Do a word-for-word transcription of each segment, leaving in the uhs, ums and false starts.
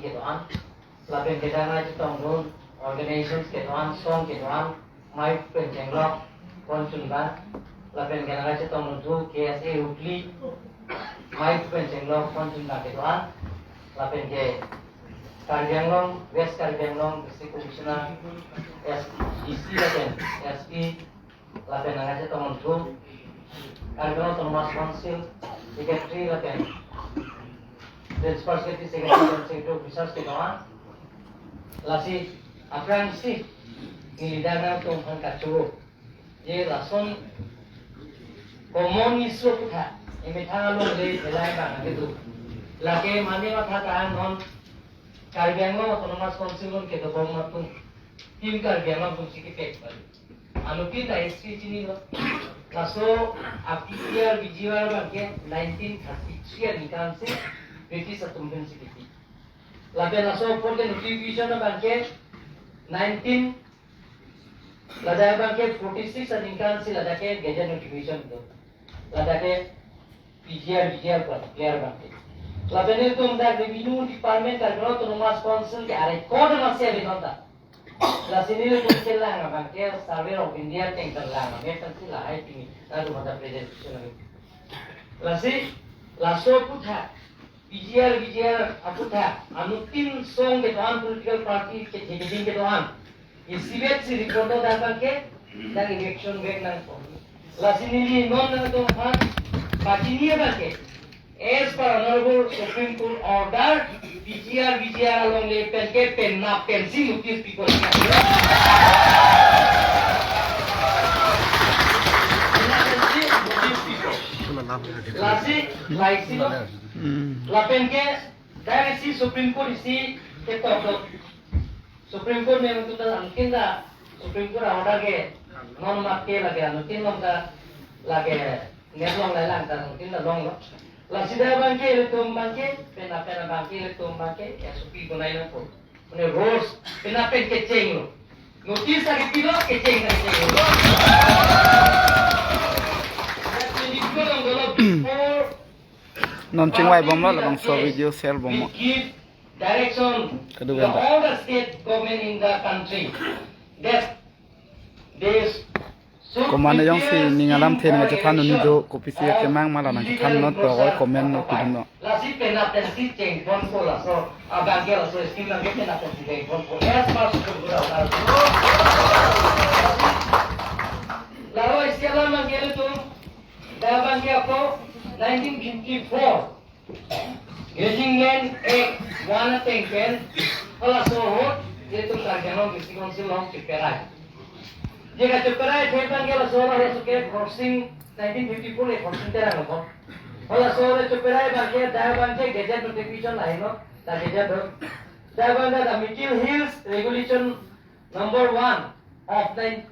kedo-an, lapen kedang ai chetongdun organizations kedo-an, song kedo-an, mei pen chenglok ponchun ba, lapen kedang ai chetongdun thu K S A Hukli, mei pen chenglok ponchun ba kedo-an, lapen ke Karbi Anglong, West Karbi Anglong District Commissioner, S D C lapen S P, lapen nang ai chetongdun thu Karbi Anglong Autonomous Council Secretary lapen Principal Secretary, Secretary, Secretary Officers kedo-an. Lasi aphrangsi neli dak nangtumphan kachu je lason common issue aphuthak emethang alongle belai bang kedo. Lake mane matha ta non Karbi Anglong Autonomous Council along kedobom atum Team Karbi Anglong atumsi kepek bali. Anuttin ta history chinilo. Laso a P G R V G R abangke nineteen thirty-three aningkan si British atum pensi kepi. Lapen laso apor ke notification abangke nineteen, ladak abangke forty-six aningkan si ladak ke gazette notification do. Ladak ke P G R, V G R pu, P G R abangke. Lapen itum dak Revenue Department Karbi Anglong Autonomous Council ke a-record masih ada nonta. Lasi nelitum kelang abangke Survey of India ateng kelang, map pensi lahai pini, lalu mata presentation lagi. Lasi, laso aphuthak, P G R, V G R aphuthak, anuttin song kedo-an political party ke, ke, ke, kedo-an. Isivet si report do dak abangke, dak election back nangpo. Lasi neli non nangtumphan pachini abangke, as per Honorable Supreme Court order, P G R, V G R alongle pen ke penap pensi notice pipo. Penap pensi notice pipo. Lasi, laisi lo. Hmm. Lapen ke, dak isi Supreme Court isi ketok do. Supreme Court nangtum ta anuttin ta Supreme Court order ke non mat ke lake anuttin along ta lake net along lailang ta anuttin ta longlo. Lasi dak abangke ilitum abangke, penap penap abangke ilitum abangke S O P bonai nangpo. Mane rules penap pen kechenglo. Notice lake pilo, kecheng ta kechenglo. Dak twenty-two along dolo before Non chingvai bomlo, labangso video share bomlo. We give direction to the, all the state government in the country that they should prepare scheme for election. Komat jongsi ning alamthe nangchethan un-e do, kopisi kemang ma la nangchethan non pu oi comment non pidun non. Lasi penap pensi chengponpo laso, abangke laso scheme abangke penap pensi chengponpo. As per Supreme Court order. Lalo isi alam abangke ilitum, dak abangke ako nineteen fifty-four Grazing Land Act one ateng pen, halaso ahut, ilitum Karbi Anglong District Council along cheperai. Je kacheperai athe abangke laso, laso ke Khorsing, nineteen fifty-four le Khorsing Terang lo. Halaso le cheperai abangke, dak abangke gazette notification lahelo, dak gazette do. Dak abangke the Mikir Hills Regulation number one of nine,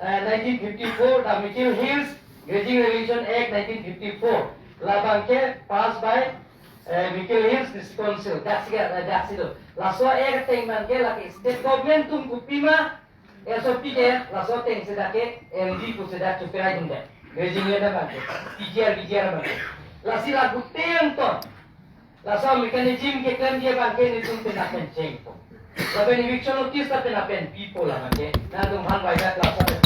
uh, nineteen fifty-four, the Mikir Hills Grazing Regulation Act nineteen fifty-four. Labangke passed by, uh, Mikir Hills District Council. Daksi, uh, daksi do. Laso act ateng abangke lake state government atum kopima S O P ke, laso ateng si dak ke M D pu si dak cheperai dunde. Grazing land abangke, P G R, V G R abangke. Lasi la guteng ton. Laso mechanism keklemji abangke nelitum penap pen chengpo. Lapen eviction notice ta penap pen pipo labangke. Nangtumphan waida klasa pen.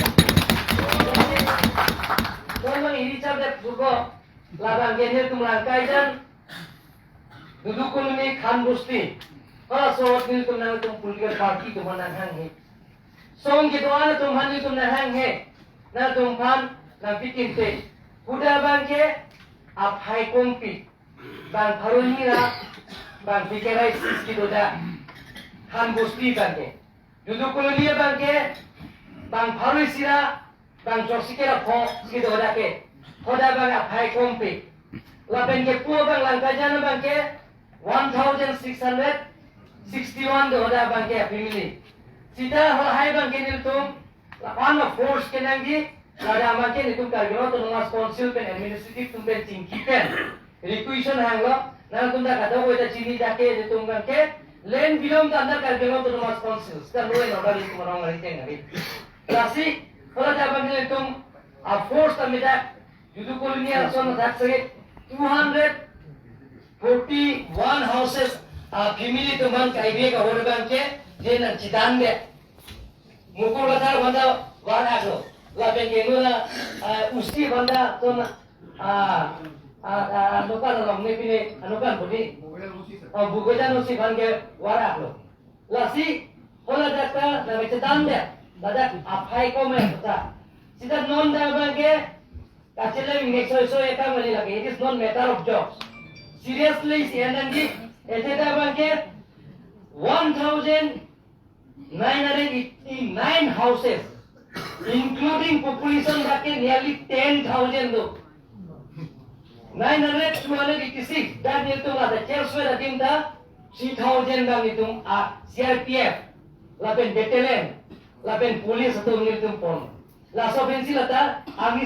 Nonmang iri char dep suko labangke nelitum Langkaijan, Dudu Colony, Khan Bosti. Halaso ahut nelitum nangtum political party atum nanghanghe. Song kedo-an atum aphan nelitum nanghanghe. Nangtumphan nangpikinte. Koda abangke aphai kongpi. Bang pharo hini ra, bang phlikre ra isi kedo dak. Khan Bosti abangke. Dudu Colony abangke, bang pharo isi ra, bang chorsikre ra pho kedo dak ke. Hoda abang aphai kongpi. Lapen kepu abang Langkaijan abangke, one thousand six hundred sixty-one do hoda abangke family. Sita halahai abangke nelitum, lapu-an force kenangji, ladak abangke nelitum Karbi Anglong Autonomous Council pen administrative atum pen chingki pen requisition hanglo, nangtum ta kadokave ta chini dak ke nelitum abangke, land belong to under Karbi Anglong Autonomous Council, sita law and order nelitum arong ari teng ari. Lasi, haladak abangke nelitum, a force ta medak, Dudu Colony ason adak sagi two hundred forty-one houses Ah, family atum aphan kai bek ahor abang ke, je nangchedan det. Mukur Kathar aphan ta var-aklo. Lapen ke nuna, ah, Usi aphan ta ton, ah, ah, ah, anokan along ne pine, anokan buni. Oh, Bugojan Usi aphan ke var-aklo. Lasi, hala dak ta, nangchedan det. Ladak aphai kome ta. Sita non ta abang ke, kachelem ingnek soi soi akam kali lake. It is not matter of jokes. Seriously, si enang di, ete ta abang ke one thousand nine hundred eighty-nine houses, including population dak ke nearly ten thousand do. Nine hundred, two hundred eighty-six, dak nelitum la ta church we dak ta three thousand dak nelitum a C R P F, lapen battalion, lapen police atum nelitum pon. Laso pensi la ta, army